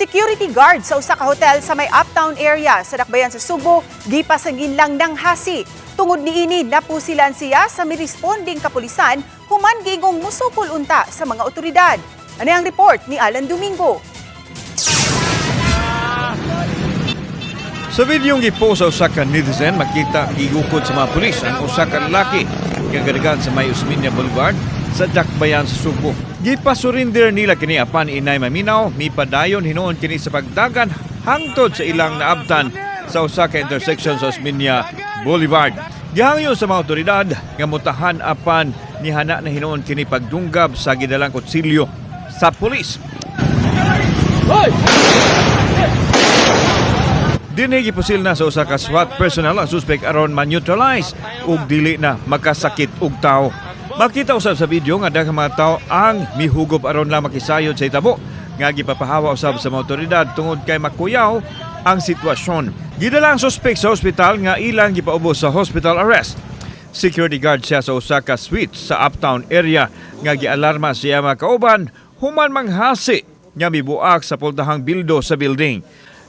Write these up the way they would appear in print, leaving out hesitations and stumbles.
Security guard sa usa ka hotel sa may Uptown area sa Dakbayan sa Sugbo, gipasangin lang nanghasi. Tungod niini, napusilan siya sa miresponding kapulisan human giingong musukol unta sa mga otoridad. Ano ang report ni Alan Domingo? Sa videong gipost sa usa ka netizen, makita gigukod sa mga pulis ang usa ka lalaki nga gadagan sa may Osmeña Boulevard sa Dakbayan sa Sugbo. Gipasurinder nila kini apan inay maminaw, mipadayon hinuon kini sa pagdagan hangtod sa ilang naabtan sa usa ka intersection sa Osmeña Boulevard. Gihangyo sa mga otoridad nga mutahan apan nihana na hinuon kini pagdunggab sa gidalang kutsilyo sa pulis. Dinhi gipusil na sa usa ka SWAT personnel ang suspect aron ma-neutralize ug dili na makasakit og tao. Makita usab sa video nga daghang mga tao ang mihugob aron lang makisayod sa itabo nga gipapahawa usab sa mga otoridad tungod kay makuyaw ang sitwasyon. Gidala ang suspect sa ospital nga ilang gipaubos sa hospital arrest. Security guard siya sa usa ka suite sa Uptown area nga gialarma siya mga kauban human manghasi nga mibuak sa pultahang bildo sa building.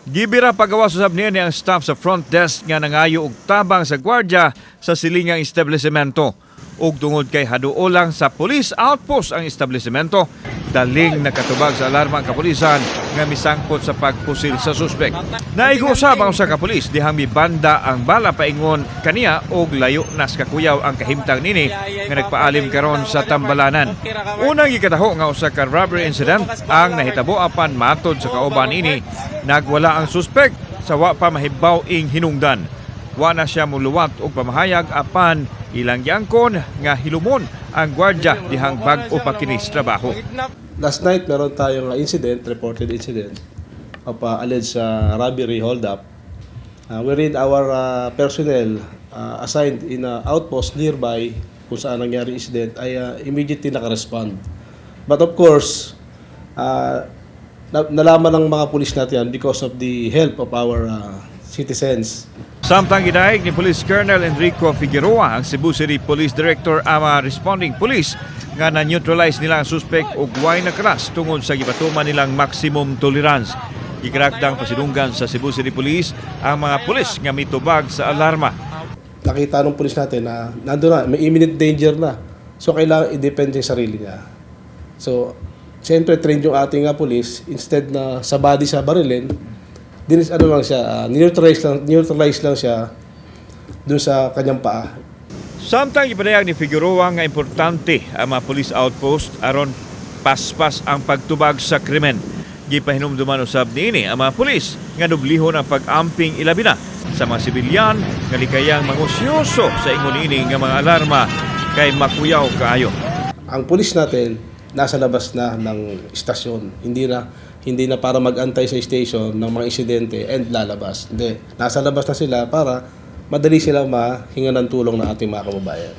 Gibira pagawas usab niya ni ang staff sa front desk nga nangayo og tabang sa gwardya sa silingang establishmento. Ug tungod kay haduol lang sa police outpost ang establishmento, daling nakatubag sa alarma ang kapulisan nga misangpot sa pagpusil sa suspek. Naigo usab ang usa ka pulis dihang mibanda ang bala paingon kaniya og layo na sa kakuyaw ang kahimtang nini nga nagpaalim karon sa tambalanan. Unang gikataho nga usa ka robbery incident ang nahitabo apan matod sa kauban ini, nagwala ang suspek sa wa pa mahibaw ing hinungdan. Wa na siya muluwat og pamahayag apan ilang giangkon nga hilumon ang gwardya dihang bag-o pa kini sa trabaho. Last night, meron tayong incident, reported incident of alleged robbery hold-up, wherein our personnel assigned in a outpost nearby kung saan nangyari incident ay immediately nakarespond. But of course, nalaman ng mga pulis natin yan because of the help of our citizens. Samtang gidayeg ni Police Colonel Enrico Figueroa, ang Cebu City Police Director, ang mga responding police nga na-neutralize nila ang suspect og way nakalas tungod sa gipatuman nilang maximum tolerance. Gikarakdang pasidunggan sa Cebu City Police ang mga pulis nga mitubag sa alarma. Nakita ng pulis natin na nandun na, may imminent danger na. So, kailangan i-defend yung sarili niya. So, siyempre, trained yung ating pulis, instead na sa body siya barilin, dinis, ano lang siya, neutralize lang siya dun sa kanyang paa. Samtang ipadayag ni Figueroa nga importante ang mga police outpost aron paspas ang pagtubag sa krimen. Gipahinumduman usab niini ang mga pulis nga dublihon ang pag-amping ilabi na sa mga sibilyan nga likayang mangusyoso sa ingon ini nga mga alarma kay makuyaw kaayo. Ang pulis natin nasa labas na ng istasyon. Hindi na para mag-antay sa station ng mga insidente and lalabas. Hindi. Nasa labas na sila para madali silang mahinga ng tulong ng ating mga kababayan.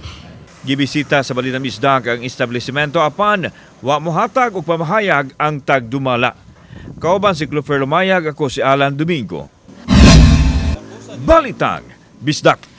Gibisita sa Balita Bisdak ang establishmento apan wa mohatag og pamahayag ang tagdumala. Kauban si Clofer Lumayag, ako si Alan Domingo. Balitang Bisdak.